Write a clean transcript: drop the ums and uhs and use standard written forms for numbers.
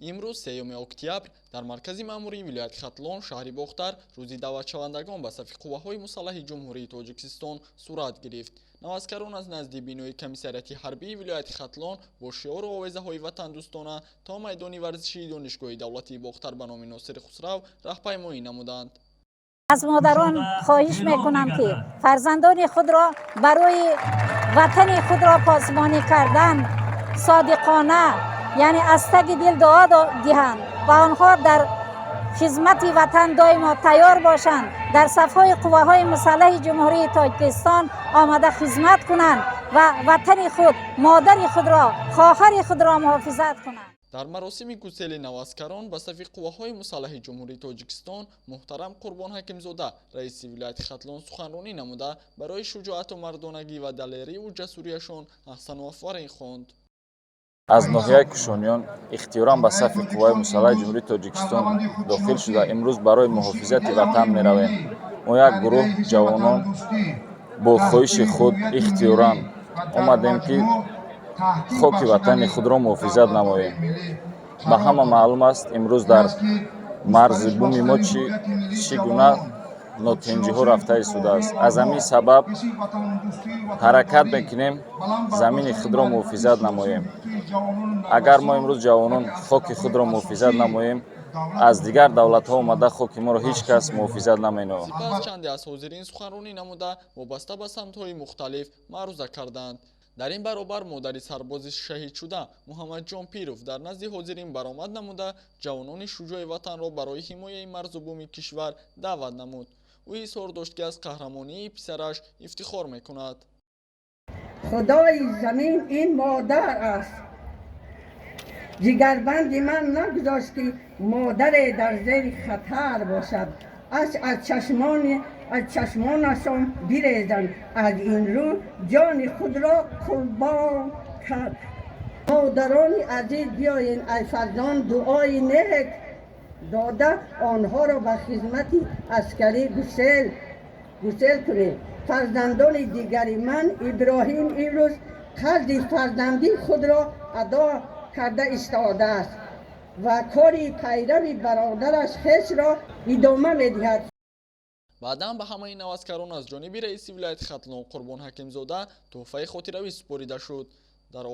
Имрӯз, 3 октябр, дар маркази маъмурии вилояти Хатлон, шаҳри Бохтар, рӯзи даъватшавандагон ба сафи Қувваҳои мусаллаҳи Ҷумҳурии Тоҷикистон сурат гирифт. Наваскарон аз назди бинои комиссариати ҳарбии вилояти Хатлон бо шиору овезаҳои ватандӯстона то майдони варзишии Донишгоҳи давлатии Бохтар ба номи Носири Хусрав раҳпаймоӣ намуданд. Аз модарон хоҳиш мекунам, ки фарзандони худро барои ватани худро посбонӣ кардан содиқона, яъне аз таги дил дуо диҳанд ва онҳо дар хизмати ватан доимо тайёр бошанд, дар сафҳои Қувваҳои мусаллаҳи Ҷумҳурии Тоҷикистон омада хизмат кунанд ва ватани худ, модари худро, хоҳари худро муҳофизат кунанд. Дар маросими гусели наваскарон ба сафи Қувваҳои мусаллаҳи Ҷумҳурии Тоҷикистон муҳтарам Қурбон Ҳакимзода, раиси вилояти Хатлон, суханронӣ намуда, барои шуҷоату мардонагӣ ва далериву ҷасуриашон аҳсану афварин хонд. Аз ноҳияи Кушониён ихтиёран ба сафи Қувваҳои мусаллаҳи Ҷумҳурии Тоҷикистон дохил шуда, имрӯз барои муҳофизати ватан меравем. Мо як гурӯҳ ҷавонон бо хоҳиши худ ихтиёран омадем, ки хоки ватани худро муҳофизат намоем. Ба ҳама маълум аст, имрӯз дар марзи буми мо чӣ гуна нотинҷиҳо рафта истодааст. Аз ҳамин сабаб ҳаракат мекунем, замини худро муҳофизат намоем. Агар мо имрӯз, ҷавонон, хоки худро муҳофизат намоем, аз дигар давлатҳо омада хоки моро ҳеҷ кас муҳофизат наменамояд. Сипас чанде аз ҳозирин суханронӣ намуда, вобаста ба самтҳои мухталиф маъруза карданд. Дар ин баробар модари сарбози шаҳидшуда Муҳаммадҷон Пиров дар назди ҳозирин баромад намуда, ҷавонони шуҷои ватанро барои ҳимояи марзу буми кишвар даъват намуд. Ӯ изҳор дошт, ки аз қаҳрамонии писараш ифтихор мекунад. Худои замин ин модар аст. Ҷигарбанди ман нагузошт, ки модаре дар зери хатар бошад, аз чашмонашон бирезанд. Аз ин рӯ ҷони худро қурбон кард. Модарони азиз, биёен, ай фарзанд дуои нек дода, онҳоро ба хизмати аскарӣ гусел кунем. Фарзандони дигари ман, Иброҳим, имрӯз қарзи фарзандии худро адо карда истодааст ва кори пайрави бародараш хешро идома медиҳад. Баъдан ба ҳамаи наваскарон аз ҷониби раиси вилояти Хатлон Қурбон Ҳакимзода тӯҳфаи хотиравӣ супорида шуд. Дар